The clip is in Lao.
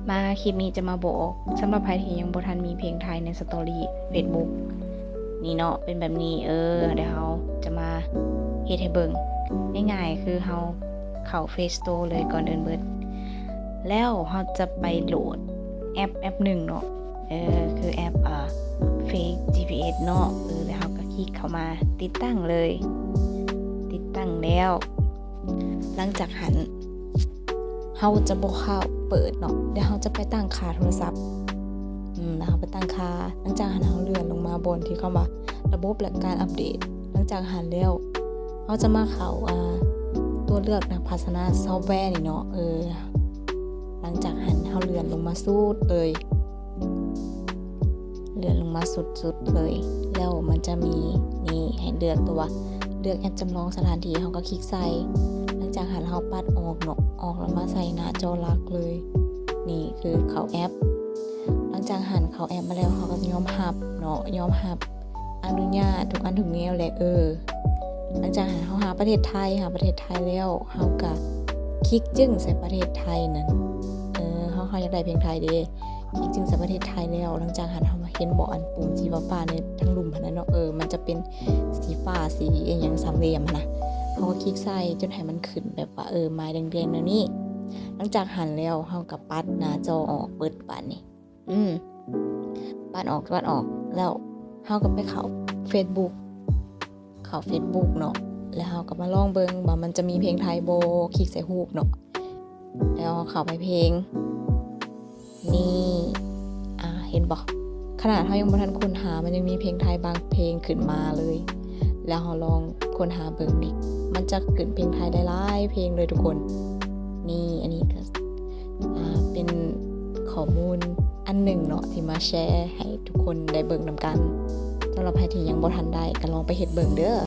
ມາຄລິບນີ້ຈະມາບອກ ສຳລັບໃຜທີ່ຍັງບໍ່ທັນມີເພງໄທໃນສະຕໍຣີເຟສບຸກນີ້ເນາະ ເປັນແບບນີ້ ເອີ ດຽວເຮົາຈະມາເຮັດໃຫ້ເບິ່ງ. ງ່າຍໆຄືເຮົາເຂົ້າເພລສະໂຕເລີຍ ກ່ອນອື່ນເບິດ ແລ້ວເຮົາຈະໄປໂຫຼດແອັບແອັບໜຶ່ງເນາະ ເອີ ຄືແອັບ ເອີ ເຟກຈີພີເອັສເນາະ ເອີ ແລ້ວເຮົາກໍຄລິກເຂົ້າມາຕິດຕັ້ງເລີຍ. ຕິດຕັ້ງແລ້ວ ຫຼັງຈາກຫັ້ນ ເຮົາຈະບໍ່ເຂົ້າເປີດເນາະ ແລ້ວເຮົາຈະໄປຕັ້ງຄ່າໂທລະສັບ ອືມ ແລ້ວເຮົາໄປຕັ້ງຄ່າ. ຫຼັງຈາກຫັ້ນ ເຮົາເລື່ອນລົງມາບ່ອນທີ່ຄຳວ່າລະບົບ ແລະ ການອັບເດດ. ຫຼັງຈາກຫັ້ນແລ້ວ ເຮົາຈະມາເຂົ້າ ອ່າ ຕົວເລືອກນະ ພັດສະນາຊອບແວນີ້ເນາະ ເອີ ຫຼັງຈາກຫັ້ນ ເຮົາເລື່ອນລົງມາສຸດເລີຍ ເລື່ອນລົງມາສຸດໆເລີຍ ແລ້ວມັນຈະມີນີ້ໃຫ້ເລືອກ ຕົວວ່າເລືອກແອັບຈຳລອງສະຖານທີ່ ເຮົາກໍຄລິກໃສ່. ຫຼັງຈາກຫັ້ນ ເຮົາປັດອອກເນາະ ອອກແລ້ວມາໃສ່ໜ້າຈໍຫຼັກເລີຍ. ນີ້ຄືເຂົ້າແອັບ. ຫຼັງຈາກຫັ້ນ ເຂົ້າແອັບມາແລ້ວ ເຮົາກໍຍອມຮັບເນາະ ຍອມຮັບ ອະນຸຍາດທຸກອັນທຸກແນວແຫຼະ ເອີ. ຫຼັງຈາກຫັ້ນ ເຮົາຫາປະເທດໄທ ຫາປະເທດໄທແລ້ວ ເຮົາກະຄລິກຈຶ້ງໃສ່ປະເທດໄທນັ້ນ ເອີ ເຮົາ ເຮົາຢາກໄດ້ເພງໄທເດ້ ຄລິກຈຶ້ງໃສ່ປະເທດໄທແລ້ວ. ຫຼັງຈາກຫັ້ນ ເຮົາມາເຫັນບໍ່ ອັນປຸ່ມສີຟ້າໆໃນທາງລຸ່ມຫັ້ນນະເນາະ ເອີ ມັນຈະເປັນສີຟ້າ ສີອີ່ຫຍັງສາມຫຼ່ຽມຫັ້ນນະ ເຮົາກໍຄລິກໃສ່ຈົນໃຫ້ມັນຂຶ້ນແບບວ່າ ເອີ ໝາຍແດງໆແນວນີ້. ຫຼັງຈາກຫັ້ນແລ້ວ ເຮົາກໍປັດໜ້າຈໍອອກເບິດບາດນີ້ ອືມ ປັດອອກ ປັດອອກ ແລ້ວເຮົາກໍໄປເຂົ້າເຟສບຸກ ເຂົ້າເຟສບຸກເນາະ ແລ້ວເຮົາກໍມາລອງເບິ່ງວ່າມັນຈະມີເພງໄທບໍ່ ຄລິກໃສ່ຮູບເນາະ ແລ້ວເຮົາເຂົ້າໄປເພງ ນີ້ ອ່າ ເຫັນບໍ່ ຂະໜາດເຮົາຍັງບໍ່ທັນຄົ້ນຫາ ມັນຍັງມີເພງໄທບາງເພງຂຶ້ນມາເລີຍ. ແລ້ວເຮົາລອງຄົ້ນຫາເບິ່ງນີ້ ມັນຈະຂຶ້ນເພງໄທໄດ້ຫຼາຍເພງເລີຍທຸກຄົນ. ນີ້ ອັນນີ້ກໍ ອ່າ ເປັນຂໍ້ມູນອັນໜຶ່ງເນາະ ທີ່ມາແຊໃຫ້ທຸກຄົນໄດ້ເບິ່ງນຳກັນ. ສຳລັບໃຜທີ່ຍັງບໍ່ທັນໄດ້ ກໍລອງໄປເຮັດເບິ່ງເດີ້.